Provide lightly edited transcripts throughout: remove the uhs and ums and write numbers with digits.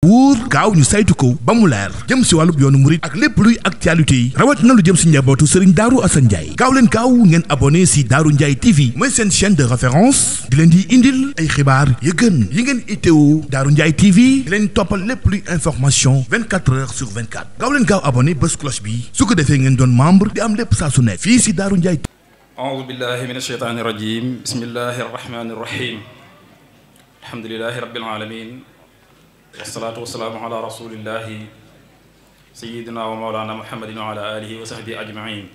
wóor gaaw ñu saytu ko ba mu leer jëm si wàllub yoonu murit ak lépp luy actualité yi rawat na lu jëm si njabootu Serigne Darou Assane Ndiaye gaaw leen gaaw ngeen abonné si Darou Ndiaye TV mooy seen chaîne de référence di leen di indil ay xibaar yu gën yi ngeen itteewu Darou Ndiaye TV di leen toppal lépp luy information 24 heures sur 24 gaaw leen gaaw abonné bés cloche bi su ko defee ngeen doon membre di am lépp saa su nekk fii si Darou Ndiaye. A'uuzu billahi mina shaytaani rajiim bismillahi rahmaani rahiim alhamdulillahi rabbil aalamiin wasalaatu wasalaamu ala rasulillahi sayidina wa mawlana muhammadin wa ala alihi wa sahbihi ajmain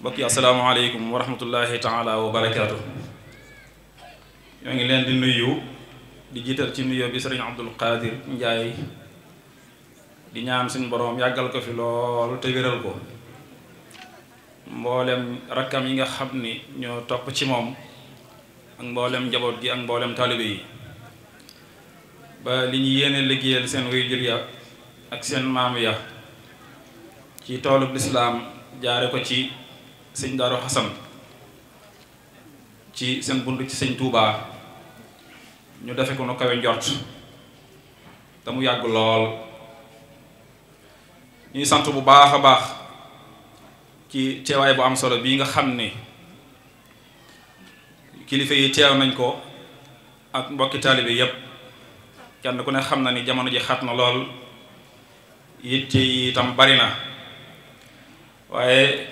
mbokk yi asalaamaaleykum wa rahmatullahi taala wa barakaatu. ñoo ngi leen di nuyu di jiital ci nuyoo bi sëriñ Abdul Qadir Njaay di ñaan suñ boroom yàggal ko fi lool te wéral ko mboolem rakkam yi nga xam ni ñoo topp ci moom ak mboolem njaboot gi ak mboolem taalibe yi ba li ñu yéene liggéeyal seen waajur ya ak seen maam ya ci toolub lislaam jaare ko ci sëñ Darou Assane ci seen bunt ci sëñ Touba ñu defe ko nu kawe njort te mu yàgg lool ñuy sant bu baax a baax ci teewaay bu am solo bii nga xam ni kilifa yi teew nañ ko ak mbokki taalibe yépp kenn ku ne xam na ni jamono ji xat na lool yitte yi itam bari na waaye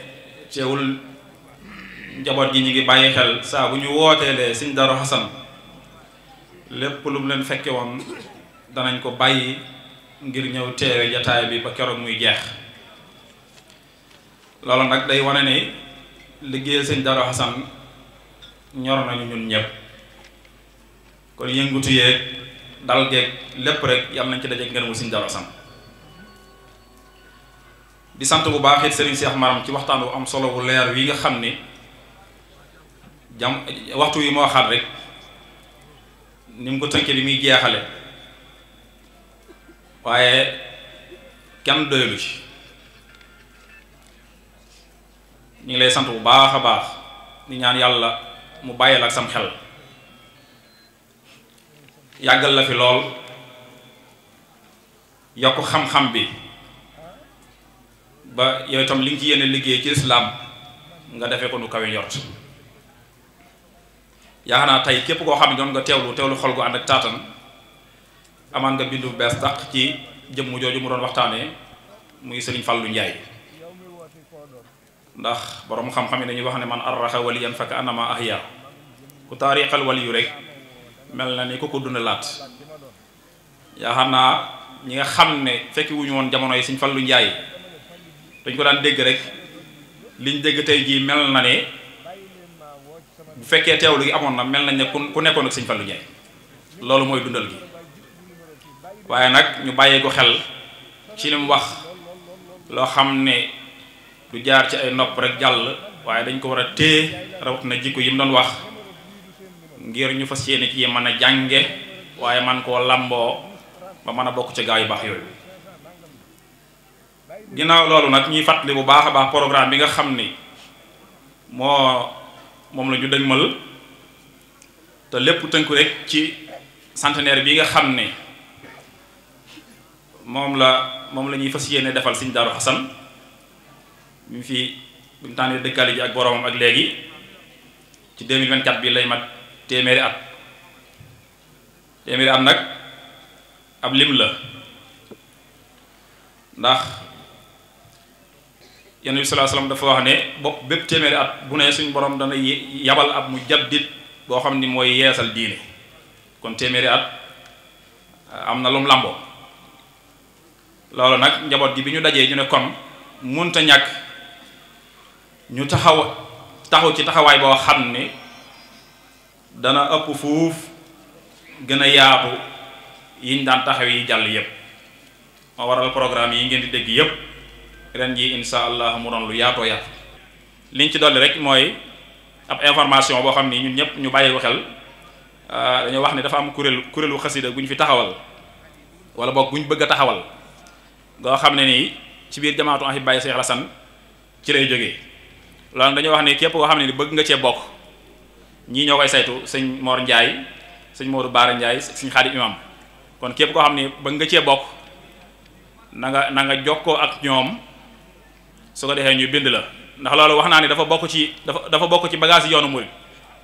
teewul njaboot gi ñu ngi bàyyi xel saa bu ñu wooteelee sëñ Darou Assane lépp lu mu leen fekke woon danañ ko bàyyi ngir ñëw teewe jataay bi ba keroog muy jeex loolu nag day wane ni liggéeyal sëñ Darou Assane ñor nañu ñun ñëpp kon yëngutu yeeg dal geeg lépp rek yam nañ ci dajeeg ngërëmu sëñ Darou Assane di sant bu baax it Serigne Cheikh Maram ci waxtaan bu am solo bu leer wi nga xam ni waxtu wi moo xaat rek ni mu ko tënkee bi muy jeexale waaye kenn doylu ci ñu ngi lay sant bu baax a baax di ñaan yàlla mu bàyyil ak sam xel yàggal la fi lool yokk xam-xam bi ba yow itam li nga ci yéene liggéey ci lislaam nga defee ko nu kawe njort yaakaar naa tey képp koo xam ne doon nga teewlu xol gu ànd ak taatan amaan nga bindu bees tax ci jëmm jooju mu doon waxtaanee muy Sëriñ Fallu Njaay ndax borom xam-xam yi dañuy wax ne man arraxa waliyan faka anama ahya ku taarixal waliyu rek mel na ni ku ko dundalaat yaakaar naa ñi nga xam ne fekki wuñu woon jamono yi Sëñ Fallu Njaay dañ ko daan dégg rek liñ dégg tey jii mel na ne bu fekkee teewlu gi amoon na mel nañ ne ku nekkoon ak Sëñ Fallu Njaay loolu mooy dundal gi waaye nag ñu bàyyee ko xel ci li mu wax loo xam ne du jaar ci ay nopp rek jàll waaye dañ ko war a téye rawat na jikko yi mu doon wax ngir ñu fas yéene ci mën a jànge waaye man koo lamboo ba mën a bokk ci gaa yu baax yooyu ginnaaw loolu nag ñuy fàttali bu baax a baax programme bi nga xam ni moom la ñu dëgmal te lépp tënku rek ci centenaire bi nga xam ne moom la ñuy fas yéene defal Sëñ Darou Assane bi mu tànnee dëkkaale ji ak boromam ak léegi ci 2024 bi lay mat téeméeri at nag ab lim la ndax Yonent bi sallallahu alayhi wasallam dafa wax ne bopp bépp téeméeri at bu ne suñ borom dana yabal ab mujaddid boo xam ni mooy yeesal diine kon téeméeri at am na lum làmboo loolu nag njaboot gi bi ñu dajee ñu ne kon munta ñàkk ñu taxaw ci taxawaay boo xam ne dana ëpp fuuf gën a yaatu yiñ daan taxaw yi jàll yépp moo waral programme yi ngeen di dégg yépp ren ji insha allah mu doon lu yaatoo yaatu liñ ci dolli rek mooy ab information boo xam ni ñun ñëpp ñu bàyyi ko xel dañoo wax ne dafa am kuréelu xasida gu ñu fi taxawal wala boog bu ñu bëgg a taxawal goo xam ne nii ci biir jamaatu Ahibahil Cheikh Assane ci lay jógee loolu dañoo wax ne képp koo xam ne ni bëgg nga cee bokk ñii ñoo koy saytu sëñ Mor Ndiaye sëñ Modou Baara Ndiaye sëñ Xaadim imam kon képp koo xam ne ba nga cee bokk na nga jokkoo ak ñoom su ko defee ñu bind la ndax loolu wax naa ne dafa bokk ci bagage yi yoonu murid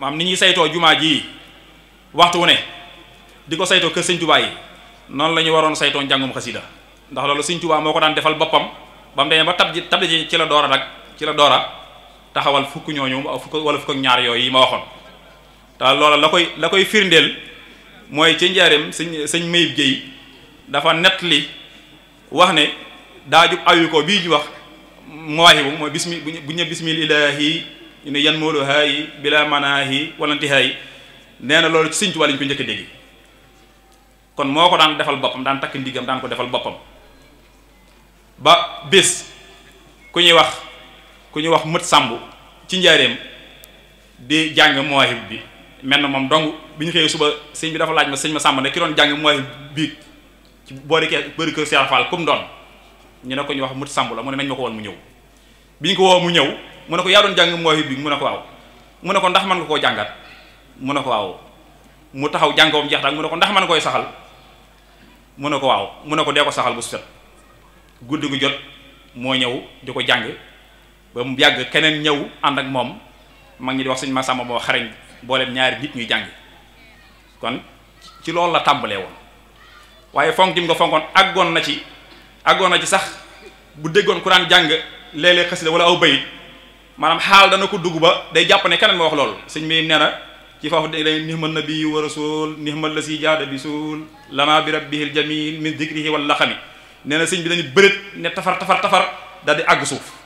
maam ni ñuy saytoo jumaa ji waxtu wu ne di ko saytoo kër Sëñ Tuubaa yi noonu la ñu waroon saytoo njàngum xasida ndax loolu Sëñ Tuubaa moo ko daan defal boppam ba mu demee ba tab ci la door a taxawal fukk ñooñu wala fukk ak ñaar yooyu yi ma waxoon te loola la koy firndeel mooy ci njaareem sëñ Mayib Guèye dafa nettali wax ne daa jub ayu ko bii ju wax mawaahibu mooy bu ñu bismillaahi ñu ne yan moolu haayi bila manaahi wala intihaayi nee na loolu ci Sëñ Tuubaa lañ ko njëkk a dégg kon moo ko daan defal boppam daan takk ndigam daan ko defal boppam ba bés ku ñuy wax mët sàmb ci njaareem di jàng mawaahib bi mel na moom dong bi ñu xëyee suba sëñ bi dafa laaj ma sëñ ma sàmb ne ki doon jàng mawaahib bi ci bëri kër Cheikh Fall kum doon ñu ne ko ñu wax mët sàmb la mu ne nañ ma ko woon mu ñëw bi ñu ko woo mu ñëw mu ne ko yaa doon jàng mawaahib bi mu ne ko waaw mu ne ko ndax mën nga koo jàngat mu ne ko waaw mu taxaw jàng ko jeex daal mu ne ko ndax mën koy saxal mu ne ko waaw mu ne ko dee ko saxal bu set guddi gu jot moo ñëw di ko jàng ba mu yàgg keneen ñëw ànd ak moom mag ñi di wax sëñ Massamba moo xarañ booleem ñaari nit ñuy jàng kon ci loolu la tàmbalee woon waaye fonk gi mu ko fonkoon àggoon na ci sax bu déggoon ku daan jàng léeg-léeg xasida wala aw bayit maanaam xaal dana ko dugg ba day jàpp ne keneen moo wax loolu sëñ bi nee na ci foofu day nihmal nabi wa rasul nihmal la si jaada bi suul lana bi rabbihil jamil min dikrihi wal laxami nee na sëñ bi dañu bërét ne tafar daal di àgg suuf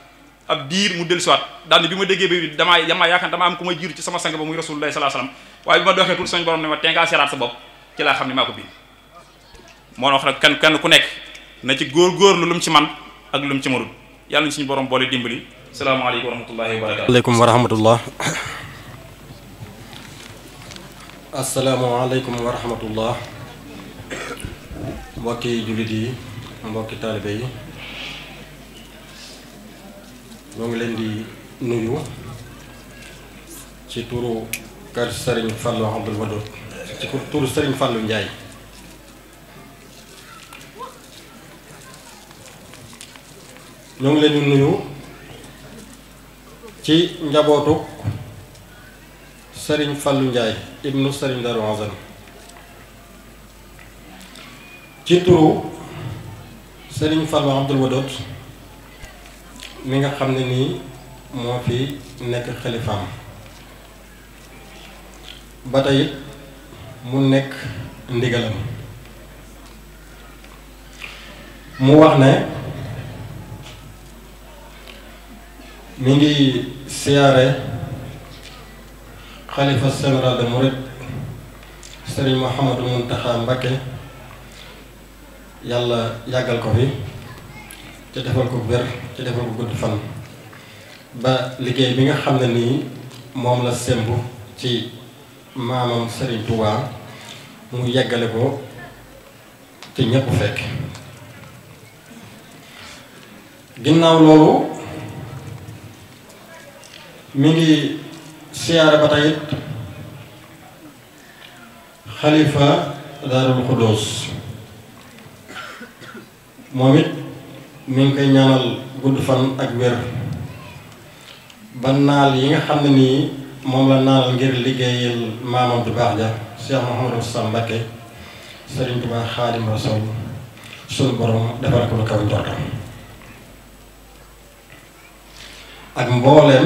ab diir mu dellu siwaat daal ni bi ma déggee bi damaa yaakaar dama am ku ma jiitu ci sama sang ba muy rasulullah sallallahu alayhi wasallam waaye bi ma doxee tuuti suñu borom ne ma tee ngaa seeraat sa bopp ci laa xam ne maa ko bind moo wax nag kenn ku nekk na ci góorgóorlu lu mu ci man ak lu mu ci mënul yàlla na suñu borom boole dimbali salaamaaleykum wa rahmatullahi wa barakatu aleykum wa rahmatullah asalaamaaleykum wa rahmatullah mbokki jullit yi mbokki taalibe yi ñoo ngi leen di nuyu ci turu kër Serigne Fallou Abdoul Wadoud ci turu Serigne Fallou Ndiaye ñoo ngi leen di nuyu ci njabootu Serigne Fallou Ndiaye ibnu Serigne Darou Azan ci turu Serigne Fallou Abdoul Wadoud mi nga xam ne nii moo fi nekk xalifaam ba tey mu nekk ndigalam mu wax ne mi ngi siyaare xalifa général de Mouride Serigne Mouhamadou Mountakha Mbacké yàlla yàggal ko fi te defal ko wér te defal ko gudd fan ba liggéey bi nga xam ne nii moom la semb ci maamam Serigne Touba mu yeggale ko te ñépp fekk ginnaaw loolu mi ngi siyaare ba tey xalifa Daarul Xudoos moom it mi ngi koy ñaanal gudd fan ak wér ba naal yi nga xam ne nii moom la naal ngir liggéeyal maamam bu baax ja Cheikh Mouhamadou Moustapha Mbacké Serigne Touba Xaadim Rasul sunu borom defal ko lu kaw njortam ak mbooleem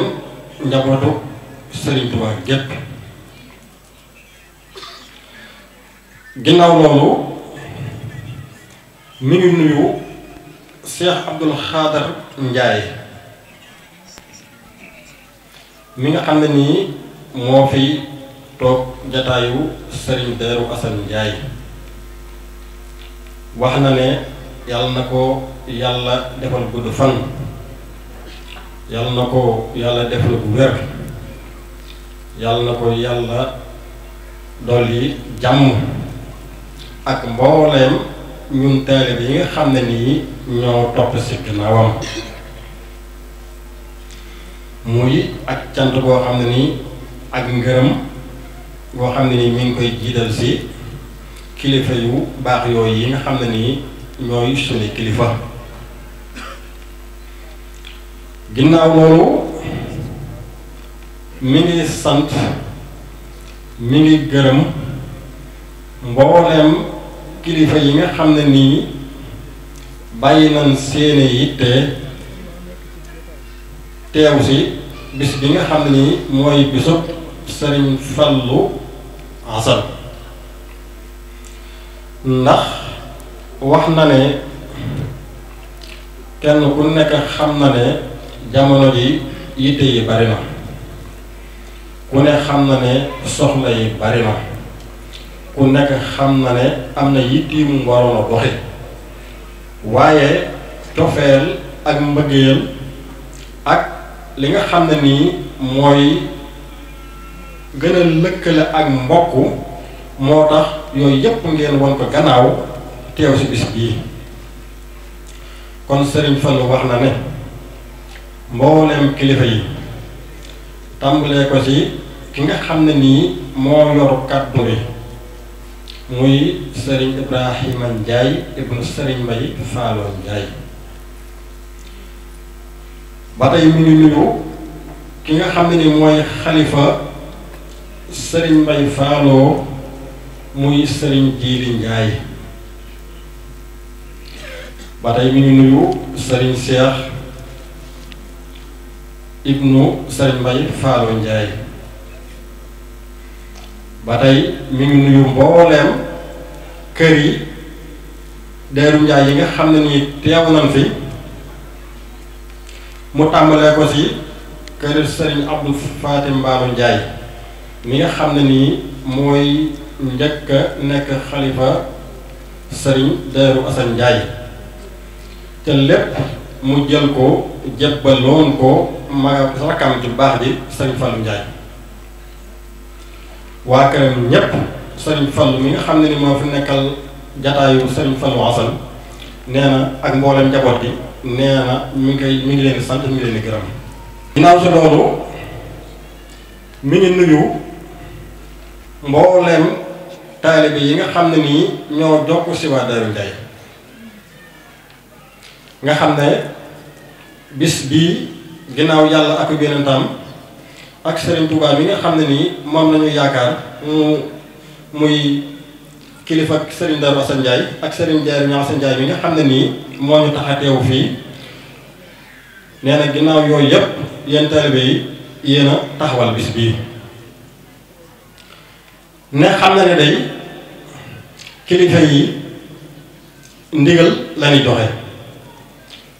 njabootu Serigne Touba gépp ginnaaw loolu mi ngi nuyu Cheikh Abdoul Khadar Ndiaye mi nga xam ne nii moo fi toog jataayu Serigne Darou Assane Ndiaye wax na ne yàlla na ko yàlla defal gudd fan yàlla na ko yàlla defal bu wér yàlla na ko yàlla dolli jàmm ak mbooleem ñun taalibe yi nga xam ne nii ñoo topp ci ginnaawam muy ak cant boo xam ne nii ak ngërëm boo xam ne nii mi ngi koy jiital ci kilifa yu baax yooyu yi nga xam ne nii ñooy suñu kilifa. ginnaaw loolu mi ngi sant mi ngi gërëm mbooleem kilifa yi nga xam ne nii bàyyi nañ seeni yitte teew si bis bi nga xam ne nii mooy bisub Sëriñ Fallu Asan ndax wax na ne kenn ku nekk xam na ne jamono ji yitte yi bari na ku ne xam na ne soxla yi bari na ku nekk xam na ne am na yitte yu mu waroon a doxi waaye cofeel ak mbëggeel ak li nga xam ne nii mooy gën a lëkkale ak mbokk moo tax yooyu yépp ngeen won ko gannaaw teew ci bis bii kon Sëriñ Fallu wax na ne mbooleem kilifa yi tàmbalee ko ci ki nga xam ne nii moo yor kàddu bi muy Sëriñ Ibrahima Njaay ibnu Sëriñ Mbay Faaloo Njaay ba tey mi ngi nuyu ki nga xam ne ni mooy xalifa Sëriñ Mbay Faaloo muy Sëriñ Jiili Njaay ba tey mi ngi nuyu Sëriñ Seex ibnu Sëriñ Mbay Faaloo Njaay ba tey mi ngi nuyu mbooleem kër yi Deeru Njaay yi nga xam ne nii teew nañ fi mu tàmbalee ko ci kër Sëriñ Abdou Fatim Mbaalu Njaay mi nga xam ne nii mooy njëkk a nekk xalifa Sëriñ Deeru Asan Njaay te lépp mu jël ko jébbaloon ko ma rakkam ju baax ji Sëriñ Fallu Njaay waa këram ñépp Sëriñ Fallu mi nga xam ne ni moo fi nekkal jataayu Sëriñ Fallu Asan nee na ak mboolem njaboot gi nee na mi ngi leen di sant mi ngi leen di gërëm. ginnaaw si loolu mi ngi nuyu mbooleem taalibe yi nga xam ne nii ñoo jokk si waa Daaru Njaay nga xam ne bis bii ginnaaw yàlla ak yonentam ak Sëriñ Tuubaa mi nga xam ne nii moom lañu yaakaar muy kilifa Sëriñ Daaru Asan Njaay ak Sëriñ Jaari Asan Njaay mi nga xam ne nii moo ñu tax a teewu fii nee na ginnaaw yooyu yépp yéen taalibe yi yéen a taxawal bis bii ne xam na ne day kilifa yi ndigal lañuy joxe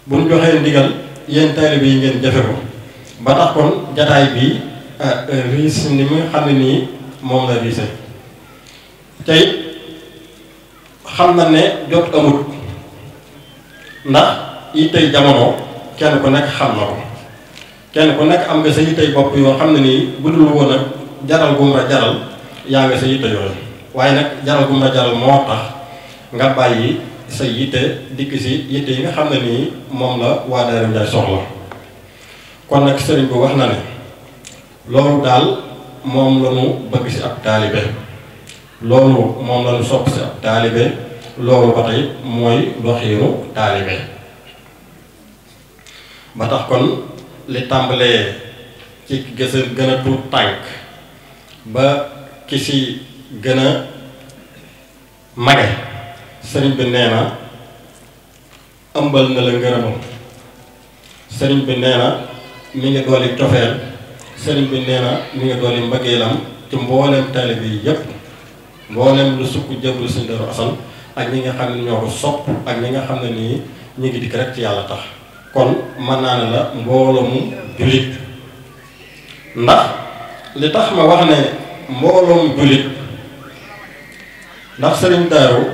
bu ñu joxee ndigal yéen taalibe yi ngeen jafe ko ba tax kon jataay bi riis ni mu xam ne nii moom la riise tey xam na ne jot amut ndax yittey jamono kenn ku nekk xam na ko kenn ku nekk am nga sa yittey bopp yoo xam ne nii bu dul woon ak jaral gu ma jaral yaa nga sa yitte yooyu waaye nag jaral gu ma jaral moo tax nga bàyyi sa yitte dikk si yitte yi nga xam ne nii moom la waa Daaru Njaay soxla kon nag sëriñ bi wax na ne loolu daal moom la ñu bëgg si ab taalibe loolu moom la ñu sopp si ab taalibe loolu ba tey mooy doxiinu taalibe ba tax kon li tàmbalee ci gën a tuut tànk ba ki si gën a mage sëriñ bi nee na ëmbal na la ngërëmam sëriñ bi nee na mi ngi dooli cofeel sëriñ bi nee na mi ngi dooli mbëggeelam ci mbooleem taalibe yi yépp mbooleem lu sukk jëblu Sëriñ Daaru Asan ak ñi nga xam ne ñoo ko sopp ak ñi nga xam ne nii ñu ngi dikk rek ci yàlla tax kon mën naa ne la mbooloo mu jullit ndax li tax ma wax ne mbooloom jullit ndax Sëriñ Daaru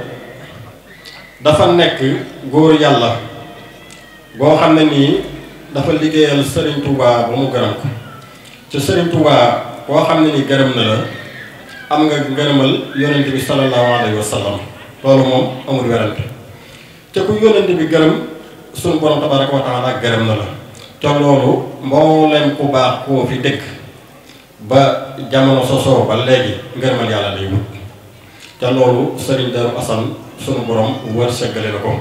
dafa nekk góor yàlla boo xam ne nii dafa liggéeyal Sëriñ Tuubaa ba mu gërëm ko ci Sëriñ Tuubaa koo xam ne ni gërëm na la am nga ngërëmal yonent bi sallallahu alayhi wa sallam loolu moom amul werante te ku yonent bi gërëm sunu borom tabaraka wa taala gërëm na la te loolu mbooleem ku baax koo fi dëkk ba jamono sosoo ba léegi ngërëmal yàlla lay wut ca loolu sëriñ Darou Assane sunu borom wërsëgale na ko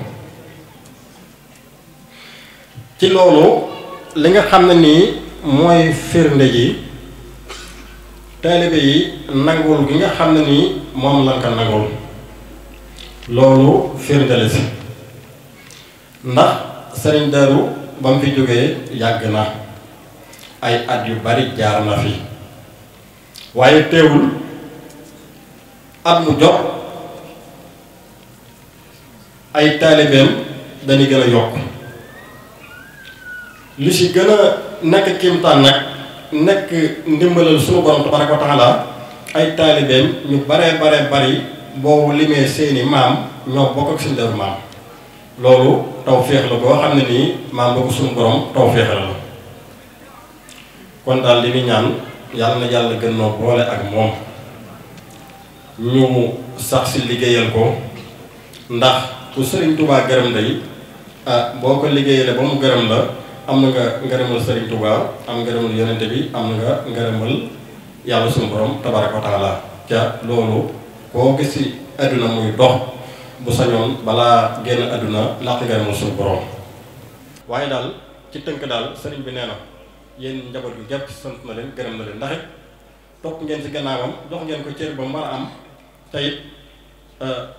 ci loolu li nga xam ne nii mooy firnde ji taalibe yi nangul gi nga xam ne nii moom lañ ko nangul loolu firnde la si ndax sëriñ Darou ba mu fi jógee yàgg na ay at yu bari jaar na fi waaye teewul at mu jot ay taalibeem dañuy gën a yokk li ci gën a nekk kiimtaan nag nekk ndimbalal suñu borom tabaraka wa taala ay taalibeem ñu bare bari boo limee seeni maam ñoo bokk ak seen Darou maam loolu tawféex la boo xam ne nii maam ba ko suñu borom tawféexal la kon daal li ñu ñaan yàlla na yàlla gën noo boole ak moom ñu sax si liggéeyal ko ndax ku Sëriñ Tuubaa gërëm day boo ko liggéeyale ba mu gërëm la am na nga ngërëmal Sëriñ Tuubaa am ngërëmal yonente bi am na nga ngërëmal yàlla suñu borom tabaraka wa taala ca loolu koo gis ci àdduna muy dox bu sañoon balaa génn àdduna làq ngërëmal suñu borom waaye daal ci tënk daal sëriñ bi nee na yéen njaboot bi gépp sant na leen gërëm na leen ndax it topp ngeen ci gannaawam jox ngeen ko cër ba mu war a am te it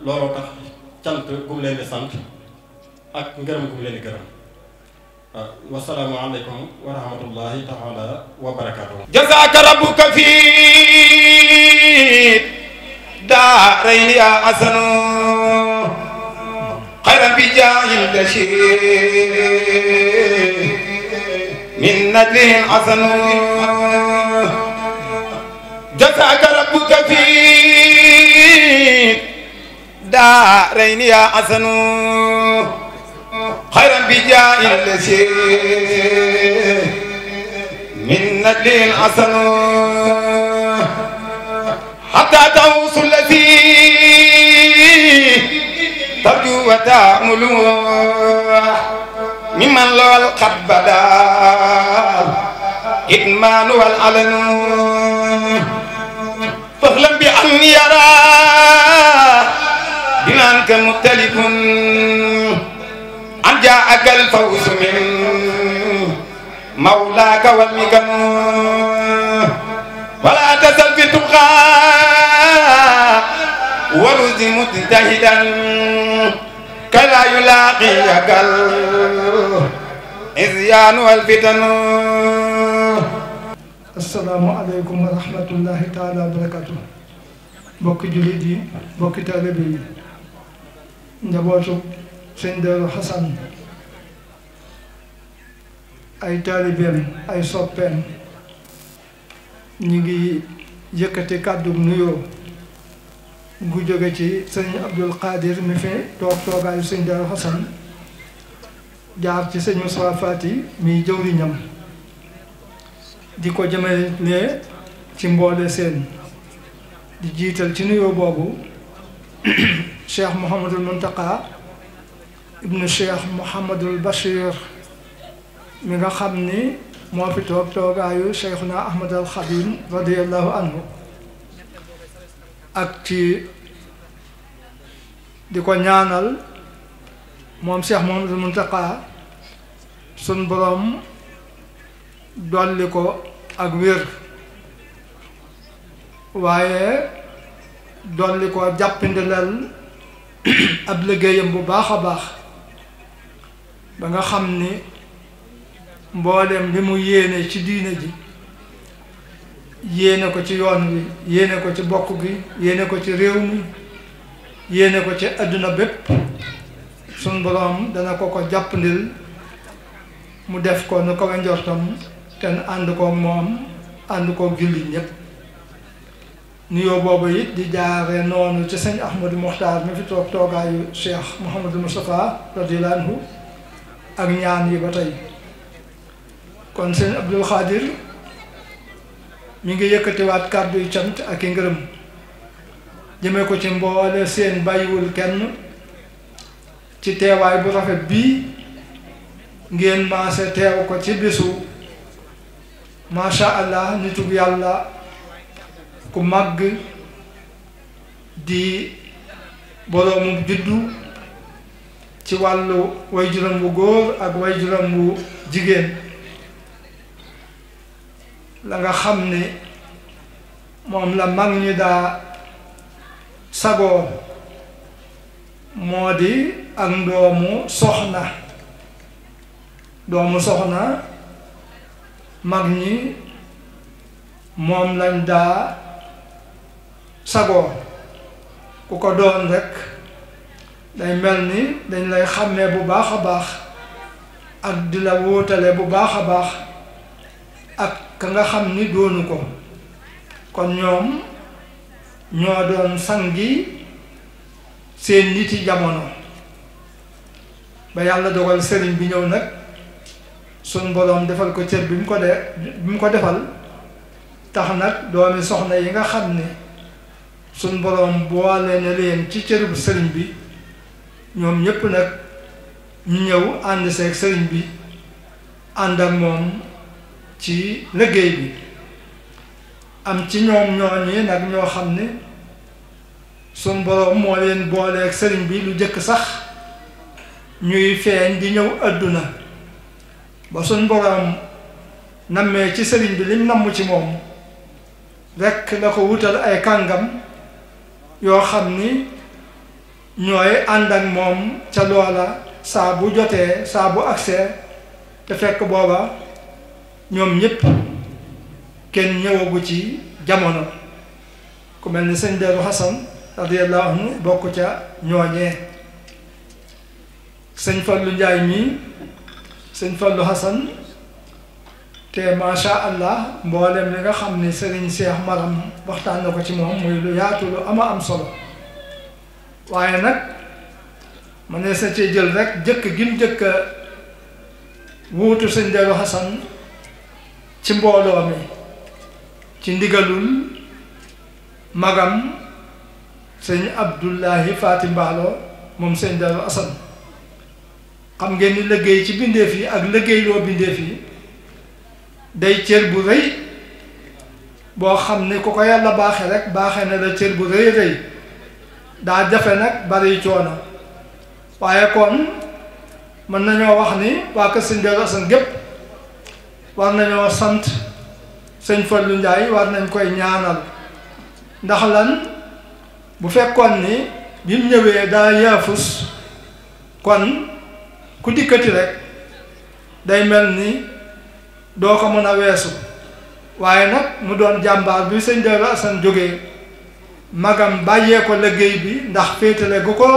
looloo tax cant gu mu leen di sant ak ngërëm gu mu leen di gërëm wasalaamu aleykum wa rahmatullahi taala wa barakaatuh jazaaka rabbuka fi daarayni yaa asanu xayran bi jaahil bashir min najlin asanu jazaaka rabbuka fi daarayni yaa asanu xayran bi jaahil bashir min najlin asanu hatta tawsul fi tarju wa ta'mulu ممن لو القبض إدمان والعلن فاعلم بأن يرى بمنك مختلف أن جاءك الفوز من مولاك والمكن ولا تزل في تبغى ورز مجتهدا كلا يلاقيك الإذيان والفتن. asalaamaaleykum wa rahmatullahi taala wa barakatu. mbokki jullit yi mbokki taalibe yi njabootu sëñ Darou Assane ay taalibeem ay soppeem ñi ngi yëkkati kàddu nuyoo gu jóge ci sëñ Abdul Qadir mi fi toog toogaayu sëñ Darou Assane jaar ci sëñ Moussa Fati mi jëwriñam di ko jëmale ci mboole seen di jiital ci nuyoo boobu Cheikh Mouhamadul Muntaqa ibnu Cheikh Mouhamadul Bachir mi nga xam ni moo fi toog toogaayu Cheikhuna Ahmad al Khadim radiyallahu anhu ak ci di ko ñaanal moom Cheikh Mouhamadul Muntaqa sun borom dolli ko ak wér waaye dolli ko jàppandilal ab liggéeyam bu baax a baax ba nga xam ni mboolem li mu yéene ci diine ji yéene ko ci yoon wi yéene ko ci bokk gi yéene ko ci réew mi yéene ko ci adduna bépp sun boroom dana ko ko jàppandil mu def ko nu ko njortam te ànd koog moom ànd koog jullit ñépp nuyoo boobu it di jaare noonu ci sëñ Ahmadou Mokhtar mi fi toog toogaayu Cheikh Mouhamadou Moustapha radiyallahu anhu ak ñaan yi ba tey kon sëñ Abdul Xaadir mi ngi yëkkatiwaat kàddu yu cant ak i ngërëm jëme ko ci mboole seen bàyyiwul kenn ci teewaay bu rafet bii ngeen maase teew ko ci bisu macha allah nitug yàlla ku màgg di boroomu juddu ci wàllu waajuram bu góor ak waajuram bu jigéen la nga xam ni moom la mag ñi daa sagoo moo di ak doomu soxna mag ñi moom lañ daa sagoo ku ko doon rekk day mel ni dañ lay xàmmee bu baax a baax ak di la wóotale bu baax a baax ak ka nga xam ni doonu ko kon ñoom ñoo doon sangi seen niti jamono ba yàlla dogal sëriñ bi ñëw nag sun boroom defal ko cër bi mu ko defal tax nag doomi soxna yi nga xam ni sun boroom boole na leen ci cër bu sëriñ bi ñoom ñépp nag ñu ñëw ànd seeg sëriñ bi ànd ak moom ci liggéey bi am ci ñoom ñooñi nag ñoo xam ne sun boroom moo leen booleeg sëriñ bi lu jëkk sax ñuy feeñ di ñëw àdduna ba sun boroom nammee ci sëriñ bi lim namm ci moom rekk la ko wutal ay kàngam yoo xam ni ñooy ànd ak moom ca loola saa bu jotee saa bu agsee te fekk booba ñoom ñépp kenn ñëwagu ci jamono ku mel ni sëñ Darou Hassan radiyallahu anhu bokk ca ñooñee sëñ Fallou Ndiaye mii sëñ Fallou Hassan te macha allah mboolem li nga xam ni Serigne Cheikh Maram waxtaan na ko ci moom muy lu yaatu lu ama am solo waaye nag ma ne sa cee jël rek jëkk gim jëkk wuutu sëñ Darou Hassan ci mbooloo mi ci ndigalul magam sëñ Abdullahi Faati Mbaalo moom sëñ Darou Hassan xam ngeen ni liggéey ci bindeef yi ak liggéey loo bindeef yi day cër bu rëy boo xam ne ku ko yàlla baaxe rek baaxe na la cër bu rëy rëy daa jafe nag bari coono waaye kon mën nañoo wax ni waa kër sëñ Darou Hassan gépp war nañoo sant sëñ Fallou Ndiaye war nañ koy ñaanal ndax lan bu fekkoon ni bi mu ñëwee daa yaafus kon ku dikkati rek day mel ni doo ko mën a weesu waaye nag mu doon jàmbaar bi sëñ Darou Hassan jógee magam bàyyee ko liggéey bi ndax féetale gu ko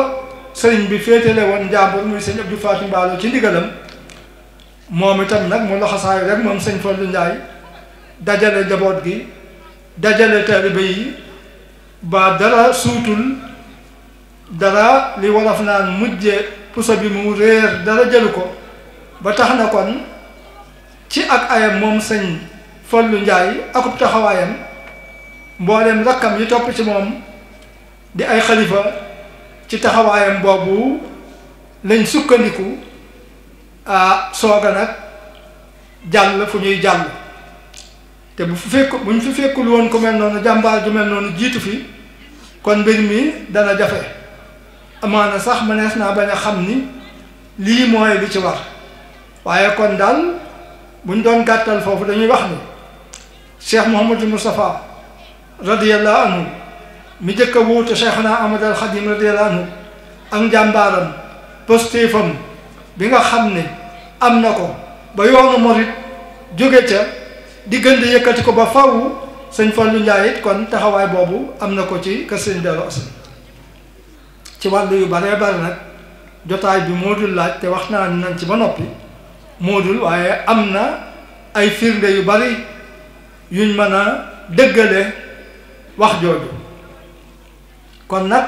sëriñ bi féetale woon njàmbur muy sëñ Abdou Faati Mbaalo ci ndigalam moom itam nag mu laxasaayu rek moom sëñ Fallou Ndiaye dajale njaboot gi dajale taalibe yi ba dara suutul dara li wolof naan mujje puso bi mu réer dara jëlu ko ba tax na kon ci ak ayam moom sëñ Fallou Ndiaye akub taxawaayam mboolem rakkam yi topp ci moom di ay xalifa ci taxawaayam boobu lañ sukkandiku sooga nag jàll fu ñuy jàll te buñ fi fekkul woon ku mel noonu jàmbaar ju mel noonu jiitu fi kon mbir mi dana jafe amaana sax mënees naa bañ a xam ni lii mooy li ci war waaye kon daal buñ doon gàttal foofu dañuy wax ni Cheikh Mouhamadou Moustapha radiyallahu anhu mi jëkk a wuutu Cheikhna Ahmad al Khadim radiyallahu anhu ak njàmbaaram postéefam bi nga xam ne am na ko ba yoonu morit jóge ca diggante yëkkati ko ba faw sëñ Fallou Ndiaye it kon taxawaay boobu am na ko ci kër sëñ Darou Hassan ci wàllu yu bare bare nag jotaay bi moo dul laaj te wax naa nañ ci ba noppi moo dul waaye am na ay firnde yu bari yuñ mën a dëggale wax jooju kon nag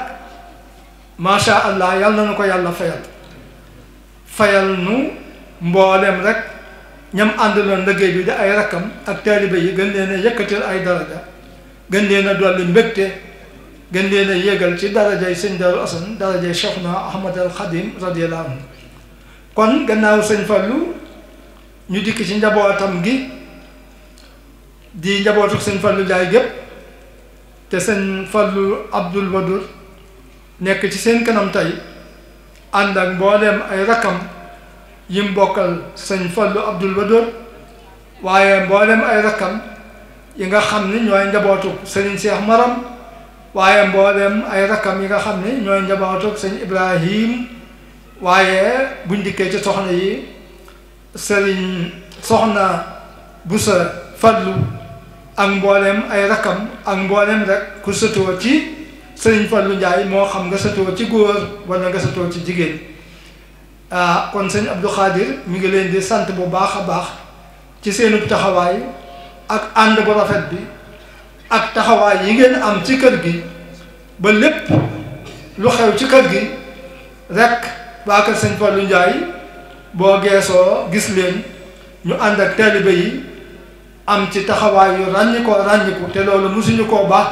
macha allah yàlla na ko yàlla fayal nu mboolem rek ñam àndaloon liggéey bi di ay rakkam ak taalibe yi gën leen a yëkkatil ay daraja gën leen a dolli mbégte gën leen a yéegal ci darajay sëñ Darou Hassan darajay Cheikhna Ahmad al Khadim radiyallahu anhu kon gannaaw sëñ Fallou ñu dikk ci njabootam gi di njabootu sëñ Fallou Ndiaye gépp te sëñ Fallu Abdul Wadur nekk ci seen kanam tey ànd ak mbooleem ay rakkam yim bokkal sëñ Fallu Abdul Wadur waaye mbooleem ay rakkam yi nga xam ni ñooy njabootu sëriñ Cheikh Maram waaye mbooleem ay rakkam yi nga xam ni ñooy njabootu sëñ Ibrahim waaye buñ dikkee ci soxna yi sëriñ soxna Busa Fallu ak mbooleem ay rakkam ak mbooleem rek ku sëtoo ci sëriñ Fallu Njaay moo xam nga sëtoo ci góor wala nga sëtoo ci jigéen kon sëñ Abdou Khadir mi ngi leen di sant bu baax a baax ci seenu taxawaay ak ànd bu rafet bi ak taxawaay yi ngeen am ci kër gi ba lépp lu xew ci kër gi rek waa kër sëñ Fallu Njaay boo geesoo gis leen ñu ànd ak taalibe yi am ci taxawaay yu ràññiku te loolu musuñu koo baax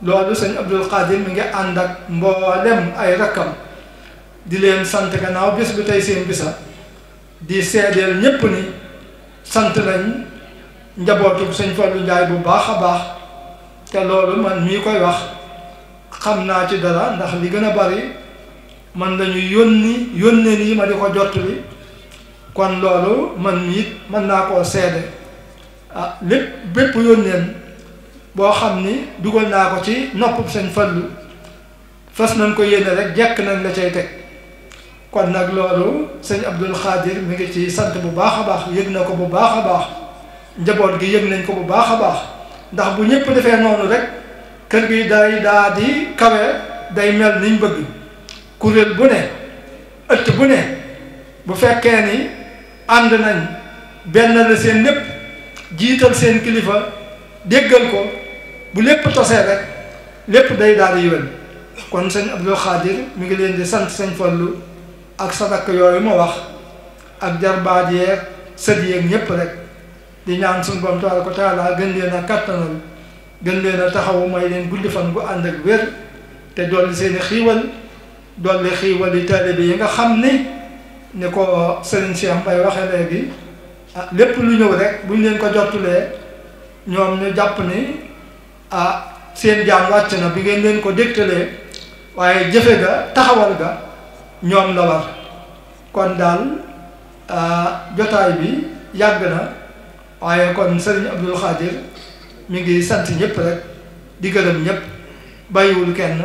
loolu sëñ Abdul Qadir mi ngi ànd ak mboolem ay rakkam di leen sant gannaaw bés bi tey seen bisa di seedeel ñépp ni sant nañ njabootu sëñ Fallu Njaay bu baax a baax te loolu man mii koy wax xam naa ci dara ndax li gën a bari man lañuy yónnee nii ma di ko jottali kon loolu man mii mën naa koo seede lépp bépp yónneen boo xam ni dugal naa ko ci noppub sëñ Fallu fas nañ ko yéene rek jekk nañ la cay teg kon nag loolu sëñ Abdul Xaadir mi ngi ci sant bu baax a baax yëg na ko bu baax a baax njaboot gi yëg nañ ko bu baax a baax ndax bu ñëpp defee noonu rek kër gi day daa di kawe day mel niñ bëgg kuréel bu ne ëtt bu ne bu fekkee ni ànd nañ benn la seen lépp jiital seen kilifa déggal ko bu lépp tosee rek lépp day daal di yéwén kon sëñ Abdul Xaadir mi ngi leen di sant sëñ Fallu ak sadak yooyu ma wax ak jarbaat yeeg sët yeeg ñépp rek di ñaan suñu Boroom tabaaraka wa taala gën leen a kattanal gën leen a taxawu may leen guddi fan gu ànd ak wér te dolli seeni xiiwal dolli xiiwal yi taalibe yi nga xam ni ko Serigne Cheikh Mbaye waxee léegi lépp lu ñëw rek buñ leen ko jottulee ñoom ñu jàpp ni seen jaan wàcc na bi ngeen leen ko dégtalee waaye jëfe ga taxawal ga ñoom la war kon daal jotaay bi yàgg na waaye kon Serigne Abdul Xaadir mi ngi sant ñëpp rek di gërëm ñëpp bàyyiwul kenn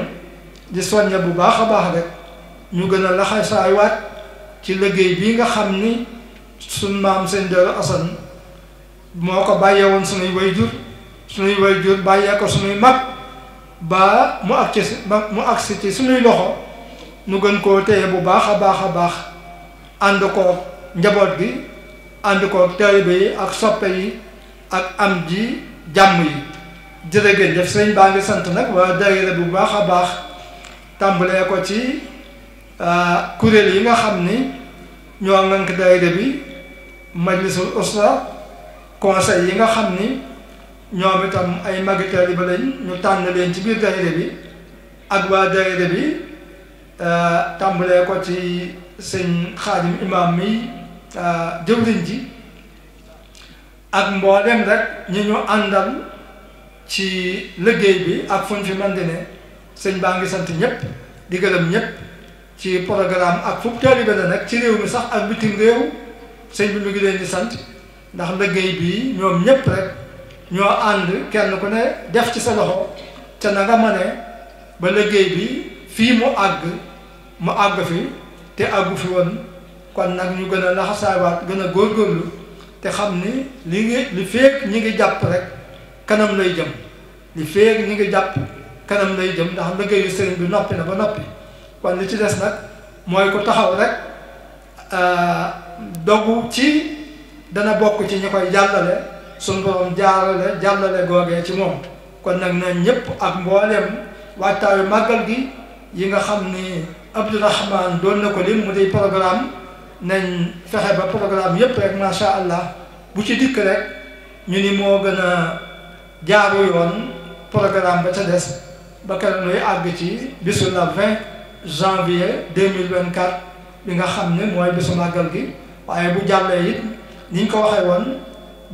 di soññe bu baax a baax rek ñu gën a laxasaay waat ci liggéey bii nga xam ni suñ maam sëñ Daaru Asan moo ko bàyyee woon suñuy wayjur bàyyee ko suñuy mag ba mu agsi ci suñuy loxo nu gën koo téye bu baax a baax a baax ànd koog njaboot gi ànd koog taalibe yi ak soppe yi ak am ji jàmm yi jërëgéen def sëñ baa ngi sant nag waa daayira bu baax a baax tàmbalee ko ci kuréel yi nga xam ni ñoo ngànk daayira bi majlisul usra conseil yi nga xam ni ñoom itam ay magi taalibe lañ ñu tànn leen ci biir daayira bi ak waa daayira bi tàmbalee ko ci sëñ Xaadim imam mi jëwriñ ji ak mboolem rek ñi ñu àndal ci liggéey bi ak fuñ fi mën di ne sëñ baa ngi sant ñëpp di gërëm ñëpp ci programme ak fu taalibe la nag ci réew mi sax ak bitim réew sëñ bi mu ngi leen di sant ndax liggéey bi ñoom ñëpp rek ñoo ànd kenn ku ne def ci sa loxo ca na nga mëne ba liggéey bi fii mu àgg fi te àggu fi woon kon nag ñu gën a laxasaawaat gën a góorgóorlu te xam ni li feek ñi ngi jàpp rek kanam lay jëm li feek ñi ngi jàpp kanam lay jëm ndax liggéeyu sëriñ bi noppi na ba noppi kon li ci des nag mooy ko taxaw rek dogu ci dana bokk ci ñi koy jàllale suñu borom jàllale googee ci moom kon nag na ñëpp ak mbooleem waajtaayu màggal gi yi nga xam ni Abdourahman doon na ko lim mu di programme nañ fexe ba programme yépp rek macha allah bu ci dikk rek ñu ni moo gën a jaaru yoon programme ba ca des ba keroog nuy àgg ci bisu la 20 janvier 2024 bi nga xam ne mooy bisu màggal gi waaye bu jàllee it ni ñu ko waxee woon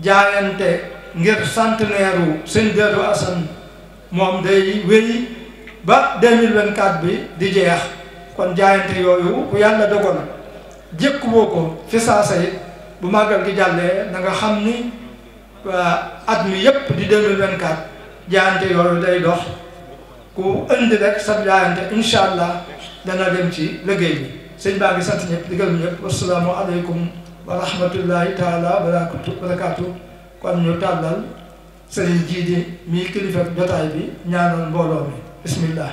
jaayante ngir centenaire u sëñ Daaru Asan moom day wéy ba 2024 bi di jeex kon jaayante yooyu ku yàlla dogal jëkk woo ko fi saasa it bu màggal gi jàllee na nga xam ni at mi yépp di 2024 jaayante yooyu day dox ku indi rek sa jaayante incha allah dana dem ci liggéey bi sëñ baa ngi sant ñëpp di gërëm ñëpp wasalaamu aleykum wa rahmatullahi taala wa barakaatu kon ñu tàllal sëriñ Jiidi mii kilifa jotaay bi ñaanal mbooloo mi bismillah.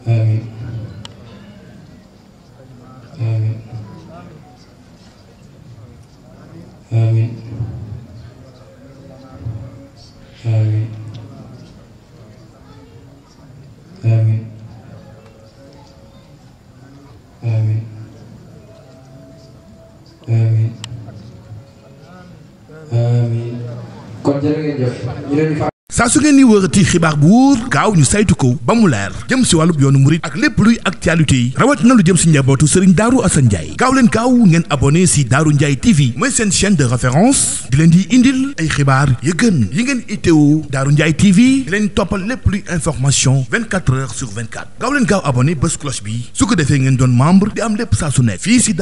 amiin amiin amiin amiin amiin amiin amiin amiin kon jërë ngeen jëf ñu leen di saa su ngeen di wërati xibaar bu wóor gaaw ñu saytu ko ba mu leer jëm si wàllub yoonu murit ak lépp luy actualité yi rawat na lu jëm si njabootu Serigne Darou Assane Ndiaye gaaw leen gaaw ngeen abonné si Darou Ndiaye TV mooy seen chaîne de référence di leen di indil ay xibaar yu gën yi ngeen itteewu Darou Ndiaye TV di leen toppal lépp luy information 24 heures sur 24 gaaw leen gaaw abonné bés cloche bi su ko defee ngeen doon membre di am lépp saa su nekk fii si